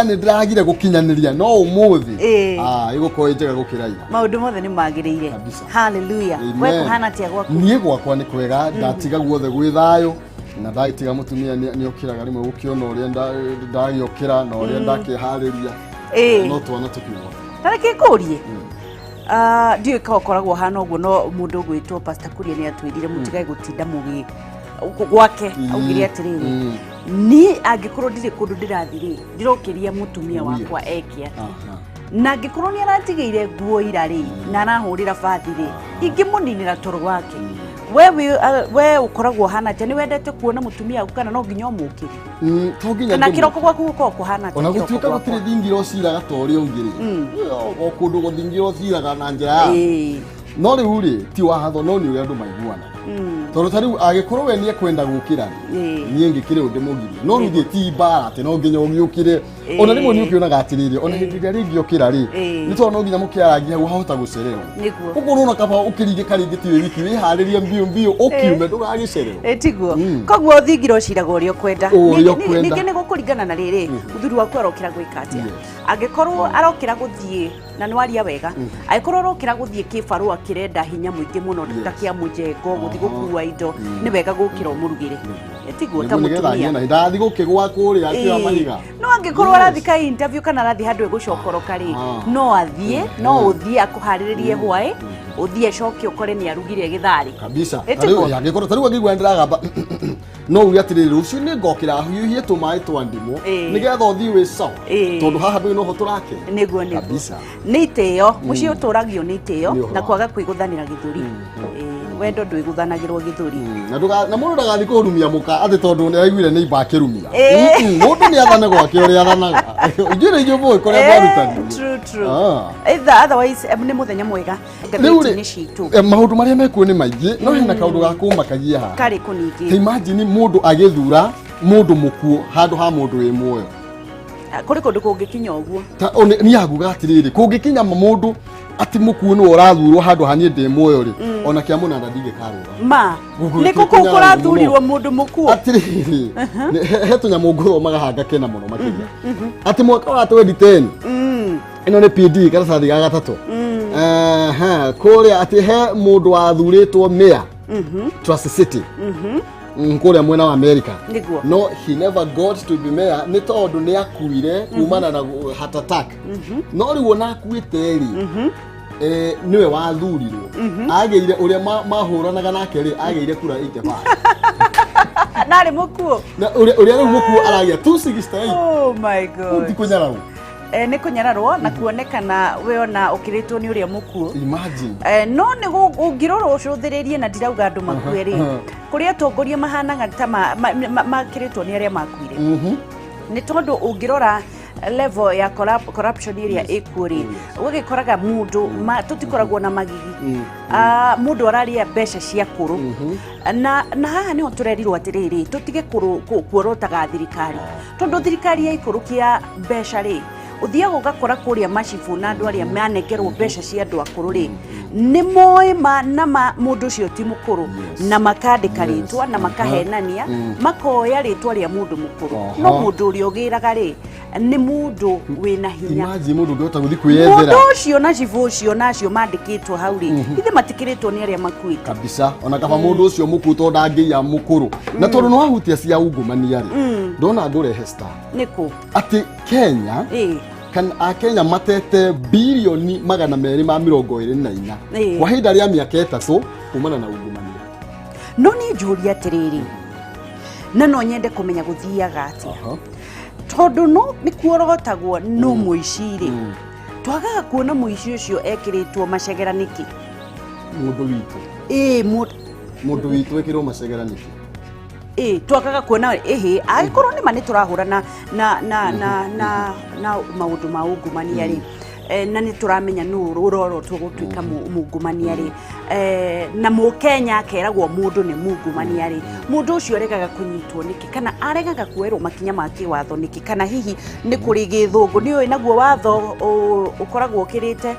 Nĩ ndĩragire gũkinyanĩria no ũmũthĩ Ĩĩ. Ĩgũkorwo ĩ njega gũkĩra ira. Maũndũ mothe nĩ magĩrĩire. Kabisa. Haleluya. Amen. We kũhana atĩa gwaku? Niĩ gwakwa nĩ kwega, ndatiga guothe gwĩ thayũ na ndagĩtiga mũtumia nĩ okĩraga rĩmwe gũkĩona ũrĩa ndagĩũkĩra na ũrĩa ndakĩharĩria. No twana tũkiuga. Ta reke ngũrie. Ah, ndiũĩ ka ũkoragwo hana ũguo, no mũndũ ũgwĩtwo Pastor Kuria nĩ atwĩrire mũtigae gũtinda mũgĩ gwake, augire atĩrĩrĩ, niĩ angĩkorwo ndirĩ kũndũ ndĩrathiĩ rĩ, ndĩrokĩria mũtumia wakwa eke atĩ na angĩkorwo nĩ aratigĩire nguo ira rĩ na arahũrĩra bathi rĩ, ingĩmũninĩra toro wake. We ũkoragwo ũhana atĩa? Nĩ wendete kuona mũtumia waku kana no nginya ũmũkĩrie? To nginya Kana ndĩmũ- kĩroko gwaku gũkoragwo kũhana atĩa? Ona Kĩroko gũtuĩka gwakwa? gũtirĩ thingira ũciraga ta ũrĩa ũngĩ rĩ, o kũndũ gũthingira ũciraga na njĩra ya no rĩu rĩ ti watho, no nĩ ũrĩa andũ maiguanaga, tondũ ta rĩu angĩkorwo we nĩ ekwenda gũkĩra rĩ, niĩ ngĩkĩrĩ ũndĩ mũgirie, no rĩu ithuĩ ti mbara atĩ no nginya ũgĩũkĩre. Ona rĩmwe nĩ ũkĩonaga atĩrĩrĩ, ona hĩndĩ ĩrĩa rĩngĩ ũkĩra rĩ, nĩ tondũ no nginya mũkĩarangia hau hahota gũcererwo. Ũguo ũrona kaba ũkĩringĩka rĩngĩ ti wĩ wiki, wĩharĩrie mbio mbio ũkiume ndũgagĩcererwo. Ĩ tiguo? Koguo thingira ũciraga ũrĩa ũkwenda. Ũrĩa ũkwenda. Ningĩ nĩ gũkũringana na rĩrĩ, mũthuri waku arokĩra gwĩka atĩa. Angĩkorwo arokĩra gũthiĩ na nĩ waria wega, angĩkorwo arokĩra gũthiĩ kĩbarũa kĩrenda hinya mũingĩ mũno ta kĩa mũjengo, gũthiĩ gũkua indo, nĩ wega gũkĩra ũmũrugĩre. Ĩ tiguo, ta Nĩguo nĩgetha mũtumia? agĩe na ndathiĩ gũkĩgwa kũrĩa akĩoya mahiga. No angĩkorwo arathiĩ ka interview kana arathiĩ handũ egũcokoroka rĩ, no athiĩ, no ũthiĩ akũharĩrĩrie hwaĩ, ũthiĩ acoke ũkore nĩ arugire gĩtharĩ. Kabisa. Ĩ tiguo? Angĩkorwo ta rĩu angĩigua ndĩragamba, no uge atĩrĩrĩ, rũciũ nĩ ngokĩra hiũhie tũmaĩ twa ndimũ nĩgetha ũthiĩ wĩ sawa, tondũ haha ndũĩ noho tũrake. Nĩguo. Kabisa. Nĩ itĩo, mũciĩ ũtũragio nĩ itĩo Nĩ ũhoro na wa- kwaga kwĩgũthanĩra gĩthũri. Ĩĩ, wendo ndwĩgũthanagĩrwo gĩthũri. Na mũndũ ndagathiĩ kũrumia mũka atĩ tondũ nĩ araiguire nĩ imba akĩrumia. Mũndũ nĩ athane gwake ũrĩa athanaga, ithuĩ nĩ ithuĩ mũĩ kũrĩa mwarutanire. True, true. Either otherwise, nĩ mũthenya mwega Rĩu rĩ, ngathĩti-inĩ citũ. Maũndũ marĩa mekuo nĩ maingĩ, no hena kaũndũ ga kũmakagia haha. Karĩ kũningĩ? Ta imagine mũndũ agĩthura mũndũ mũkuũ handũ ha mũndũ wĩ muoyo. Kũrĩ kũndũ kũngĩkinya ũguo. Ta niĩ anguga atĩrĩrĩ, kũngĩkinya mũndũ atĩ mũkuũ nĩwe ũrathurwo handũ ha niĩ ndĩ muoyo rĩ, ona kĩa mũnanda ndingĩkarũga. Ma Gũkũ nĩ kũ kũu tũkĩnyararwo kũrathurirwo mũno. Mũndũ mũkuũ. Atĩrĩrĩ, he tũnyamũ ngũthomaga hangakena mũno makĩria atĩ mwaka wa 2010, ĩno nĩ PD karatathi ga gatatũ. Aha, kũrĩa atĩ he mũndũ wathurĩtwo mayor Trust City, kũrĩa mwena wa America. No he never got to be mayor nĩ tondũ nĩ akuire kumana na heart attack. No rĩu ona akuĩte rĩ, nĩwe wathurirwo, agĩire ũrĩa mahũranaga nake rĩ, agĩire kura 85. Narĩ mũkuũ. Na ũrĩa rĩu mũkuũ aragĩa 268. Oh my God. Ti kũnyararwo? Nĩ kũnyararwo na kuonekana we ona ũkĩrĩtwo nĩ ũrĩa mũkuũ. Imagine. No nĩ ũngĩrora ũcũthĩrĩrie, na ndirauga andũ makue rĩ, kũrĩ atongoria mahanaga ta makĩrĩtwo nĩ arĩa makuire, nĩ tondũ ũngĩrora level ya corruption ĩrĩa ĩkuo rĩ, ũgagĩkoraga mũndũ tũtikoragwo na magigi. Ah, mũndũ ararĩa mbeca cia kũrũ na haha nĩho tũrerirwo atĩrĩrĩ, tũtige kuorotaga thirikari, tondũ thirikari yaikũrũkia mbeca rĩ, ũthiaga ũgakora kũrĩa macibũ na andũ arĩa manengerwo mbeca cia andũ akũrũ rĩ, nĩ moĩ ma na ma mũndũ ũcio ti mũkũrũ, na makandĩka rĩtwa na makahenania, makoya rĩtwa rĩa mũndũ mũkũrũ. No mũndũ ũrĩa ũgĩraga rĩ, nĩ mũndũ wĩna hinya. Imagine mũndũ ũngĩhota gũthiĩ Mũndũ kwĩyethera. ũcio na cibũ ũcio na acio mandĩkĩtwo hau rĩ, ithe matikĩrĩtwo nĩ arĩa makuĩte. Kabisa, ona kaba mũndũ ũcio mũkuũ tondũ ndangĩiya mũkũrũ. Na tondũ nĩ wahutia cia ungumania rĩ, ndona ngũrehe star Nĩkũ? Atĩ Kenya, kana akenya matete birioni 224 kwa ihinda rĩa mĩaka 3 kumana na ungumania. No niĩ njũria atĩrĩrĩ, na no nyende kũmenya gũthiaga atĩa, tondũ no nĩ kuorotagwo no mũici rĩ, twagaga kuona mũici ũcio ekĩrĩtwo macegera nĩkĩ? Mũndũ witũ. Ĩĩ, mũndũ. Mũndũ witũ ĩkĩrwo macegera nĩkĩ? Ĩĩ, twagaga kuona ĩhĩ angĩkorwo nĩma nĩ tũrahũrana na maũndũ ma ungumania rĩ, na nĩ tũramenya nũ ũrorotwo gũtuĩka mungumania rĩ, na mũkenya akeragwo mũndũ nĩ mungumania rĩ, mũndũ ũcio aregaga kũnyitwo nĩkĩ, kana aregaga kuoerwo makinya ma kĩwatho nĩkĩ? Kana hihi nĩ kũrĩ gĩthũngũ nĩ ũĩ naguo watho ũkoragwo ũkĩrĩte?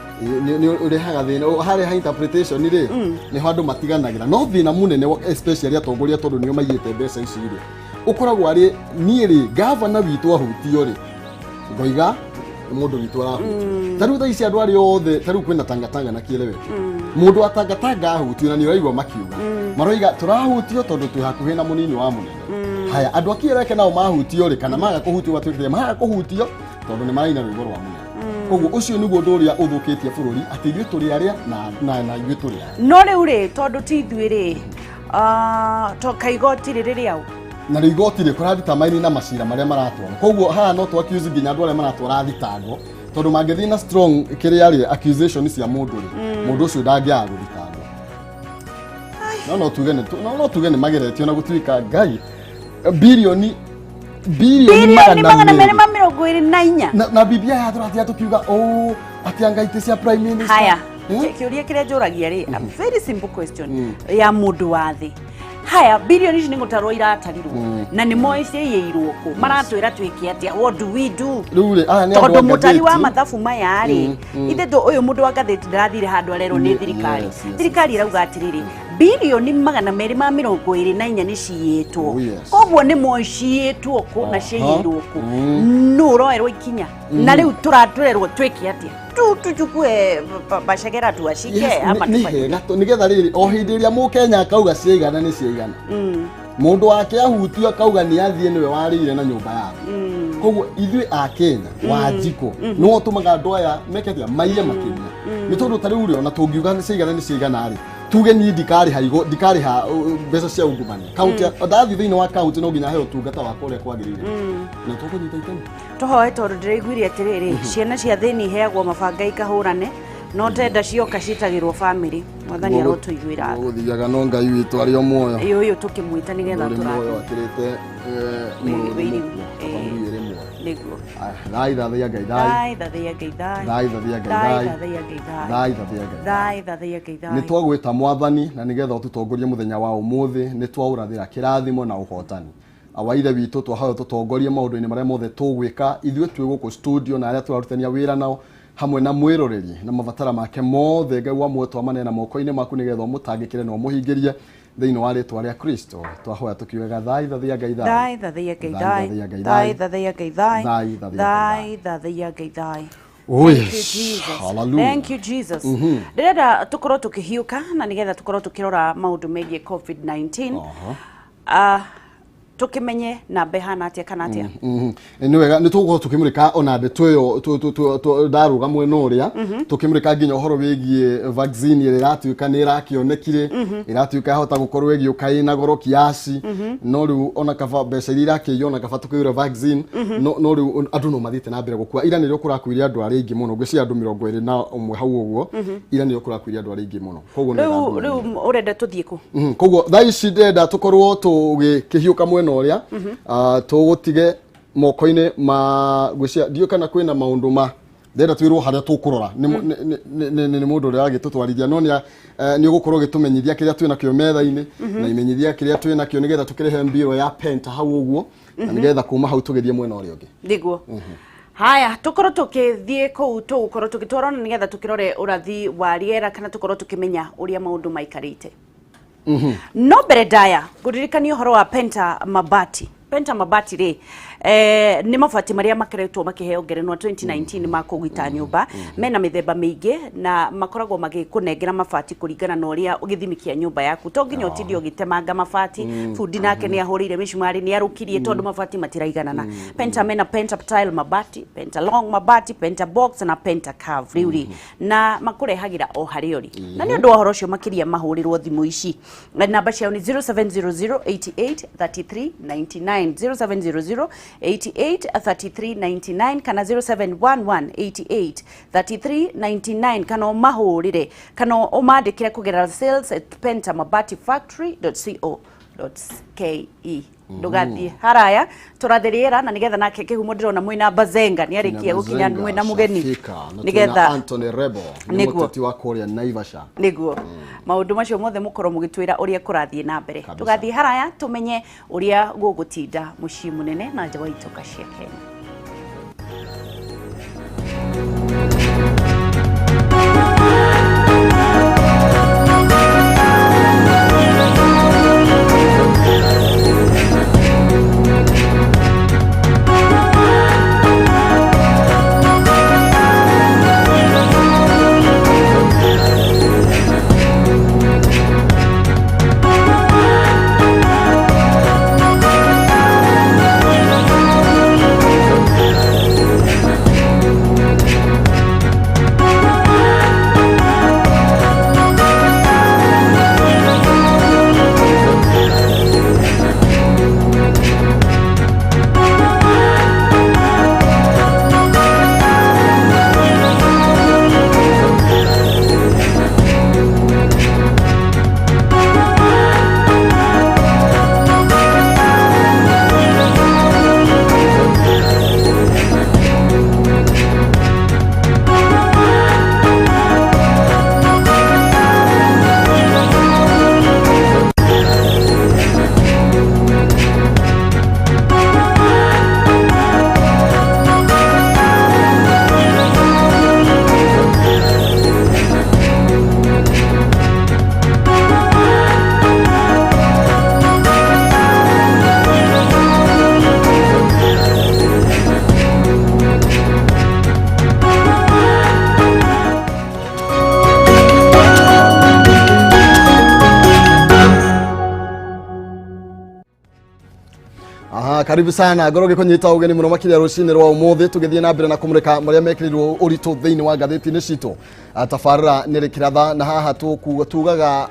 Nĩ ũrehaga thĩna harĩa ha interpretation rĩ, nĩho andũ matiganagĩra. No thĩna mũnene especially atongoria, tondũ nĩo maiyĩte mbeca ici rĩ, ũkoragwo arĩ niĩ rĩ, gavana witũ ahutio rĩ, Ngoiga mũndũ witũ arahutio. Ta rĩu thaa ici andũ arĩa othe, ta rĩu kwĩna tangatanga na kĩeleweke, mũndũ wa tangatanga ahutio na nĩ ũraigua makiuga, maroiga tũrahutio tondũ twĩ hakuhĩ na mũnini wa mũnene. Haya, andũ a kĩeleweke nao mahutio rĩ, kana maga kũhutio, matuĩkĩte maga kũhutio tondũ nĩ maraina rwĩmbo rwa mũnene. Koguo ũcio nĩguo ũndũ ũrĩa ũthũkĩtie bũrũri, atĩ ithuĩ tũrĩ arĩa na ithuĩ tũrĩ aya. No rĩu rĩ, tondũ ti ithuĩ rĩ, to kaigoti rĩrĩ rĩau. Na rĩu igoti rĩ kũrathitamaini na macira marĩa maratwarwo. Koguo haha no tũ accuse nginya andũ arĩa maratwara thitango, tondũ mangĩthiĩ na strong kĩrĩa rĩ, accusation cia mũndũ rĩ, mũndũ ũcio ndangĩaga gũthitangwo. No tuge nĩ mageretio na gũtuĩka ngai bilioni bilioni bilioni magana 224. Na bibia ya tũratia tũkiuga ũ atĩ anga itĩ cia prime minister. Haya. Eh? Kĩũria kĩrĩa njũragia rĩ, a very simple question ya mũndũ wa thĩ. Haya, bilioni ici nĩ gũtarwo iratarirwo na nĩ moĩ ciaiyĩirwo kũ, maratwĩra twĩke atĩa? What do we do? Rĩu rĩ, aya nĩ andũ Tondũ a mũtari wa ngathĩti. mathabu maya rĩ, ithe tũ ũyũ mũndũ wa ngathĩti ndarathire handũ arerwo nĩ thirikari. Thirikari ĩrauga atĩrĩrĩ, bilioni 224 nĩ ciyĩtwo. Koguo nĩ moĩ ciyĩtwo kũ na ciaiyĩirwo kũ. Nũ ũroerwo ikinya? Na rĩu tũratũrerwo twĩke atĩa? Tu tuchukue bacegera tuashike ama nĩ tufanye? Hega nĩgetha rĩrĩ, o hĩndĩ ĩrĩa mũkenya akauga ciaigana nĩ ciaigana, mũndũ wake ahutio akauga nĩ athiĩ, nĩwe warĩire na nyũmba yake. Koguo ithuĩ a Kenya, Wanjikũ, nĩwe ũtũmaga andũ aya meke atĩa, maiye makĩria, nĩ tondũ ta rĩu rĩ, ona tũngiuga nĩ ciaigana nĩ ciaigana rĩ, tuge niĩ ndikarĩha ndikarĩha mbeca cia ungumania kaunti, ndathiĩ thĩinĩ wa kaunti no nginya heo ũtungata wakwa ũrĩa kwagĩrĩire na tũkũnyita itemi. Tũhoe, tondũ ndĩraiguire atĩrĩrĩ, ciana cia thĩni iheagwo mabanga ikahũrane, no tenda cioka ciĩtagĩrwo bamĩrĩ. Mwathani arotũiguĩra tha. Gũthiaga no Ngai witũ arĩ o muoyo. Ĩ ũyũ tũkĩmwĩta nĩgetha ũrĩ muoyo tũrathime. akĩrĩte mũrũthi wĩirimu. mũkuo. Kaba ngui ĩrĩ muoyo. Nĩguo. Aya, thai thathaiya Ngai thai. Thai thathaiya Ngai thai. Thai thathaiya Ngai thai thai. Thathaiya Ngai thai. Thai thathaiya Ngai. Thai thathaiya Ngai thai. Nĩ twagwĩta Mwathani na nĩgetha ũtũtongorie mũthenya wa ũmũthĩ. Nĩ twaũrathĩra kĩrathimo na ũhotani. Awa Ithe witũ, twahoya tũtongorie maũndũ-inĩ marĩa mothe tũgwĩka ithuĩ twĩ gũkũ studio na arĩa tũrarutania wĩra nao hamwe na mwĩroreri na mabatara make mothe. Ngai wa muoyo, twamaneana moko-inĩ maku nĩgetha ũmũtangĩkĩre na ũmũhingĩrie. Thĩinĩ wa rĩtwa rĩa Kristo twahoya tũkiugaga thai thathaiya Ngai thai. Thai thathaiya Ngai thai thai. Thathaiya Ngai thai thai. Thathaiya Ngai thai. Thai thathaiya Ngai. Thai thathaiya Ngai thai. Oh, Thank yes. you, Jesus. Hallelujah. Thank you, Jesus. Ndĩrenda tũkorwo tũkĩhiũka na nĩgetha tũkorwo tũkĩrora maũndũ megiĩ COVID-19. Tũkĩmenye namba ĩhana atĩa kana atĩa. Nĩ wega, nĩ tũgũkorwo tũkĩmũrĩka ona ndeto ĩyo ndarũga mwena ũrĩa, tũkĩmũrĩka nginya ũhoro wĩgiĩ vaccine ĩrĩa ĩratuĩka nĩ ĩrakĩonekire, ĩratuĩka yahota gũkorwo ĩgĩũka ĩna goro kiasi, no rĩu ona kaba mbeca iria irakĩiywo, ona kaba tũkĩgũre vaccine. No rĩu andũ no mathiĩte na mbere gũkua. Ira nĩrĩo kũrakuire andũ arĩa aingĩ mũno, ngwĩciria andũ 21 hau ũguo. Ira nĩrĩo kũrakuire andũ arĩa aingĩ mũno, koguo nĩ Rĩu wega andũ rĩu ũrenda tũthiĩ kũ? Koguo thaa ici ndĩrenda tũkorwo tũgĩkĩhiũka mwena ũrĩa, tũgũtige moko-inĩ ma ngwĩciria ndiũĩ kana kwĩna maũndũ ma ndĩrenda twĩrwo harĩa tũkũrora nĩ mũndũ ũrĩa wagĩtũtwarithia, no nĩ ũgũkorwo ũgĩtũmenyithia kĩrĩa twĩ nakĩo metha-inĩ na imenyithia kĩrĩa twĩ nakĩo nĩgetha tũkĩrĩhe mbiro ya penta hau ũguo, na nĩgetha kuma hau tũgĩthiĩ mwena ũrĩa ũngĩ. Nĩguo. Haya, tũkorwo tũkĩthiĩ kũu, tũgũkorwo tũgĩtwarana nĩgetha tũkĩrore ũrathi wa rĩera kana tũkorwo tũkĩmenya ũrĩa maũndũ maikarĩte. No mbere ndaya ngũririkania ũhoro wa Penta Mabati. Penta Mabati rĩ, nĩ mabati marĩa makoretwo makĩheo ngerenwa 2019 ma kũgita nyũmba. Mena mĩthemba mĩingĩ na makoragwo magĩkũnengera mabati kũringana na ũrĩa gĩthimi kĩa nyũmba yaku. To nginya ũtinde ũgĩtemanga mabati, bundi nake nĩ ahũrĩire mĩcumarĩ, nĩ arũkirie tondũ mabati matiraiganana. Penta mena Penta Tile mabati, Penta Long mabati, Penta Box na Penta Curve. Rĩu rĩ, na makũrehagĩra o harĩa ũrĩ, na nĩ ũndũ wa ũhoro ũcio makĩria mahũrĩrwo thimũ ici. Na namba ciao nĩ 0700 88 33 99, 0700 88 33 99 kana 0711 88 33 99, kana ũmahũrĩre kana ũmandĩkĩre kũgerera sales@pentamabatifactory.co.ke. Ndũgathiĩ haraya, tũrathe rĩera na nĩgetha nake kĩhumo ndĩrona mwĩna Bazenga nĩ arĩkia gũkinya, mwĩna mũgeni nĩgetha nĩgetha Anthony Rebo nĩ Nĩguo. mũteti wa kũrĩa Naivasha. Nĩguo maũndũ macio mothe mũkorwo mũgĩtwĩra ũrĩa kũrathiĩ na mbere. Kabisa. Tũgathiĩ haraya tũmenye ũrĩa gũgũtinda mũciĩ mũnene na nja wa itoka cia Kenya. Karibu sana. Ngorwo ngĩkũnyita ũgeni mũno makĩria rũcinĩ rwa ũmũthĩ, tũgĩthiĩ na mbere na kũmũrĩka marĩa mekĩrĩirwo ũritũ thĩinĩ wa ngathĩti-inĩ citũ. Tabarĩra nĩ rĩkĩratha na haha tugaga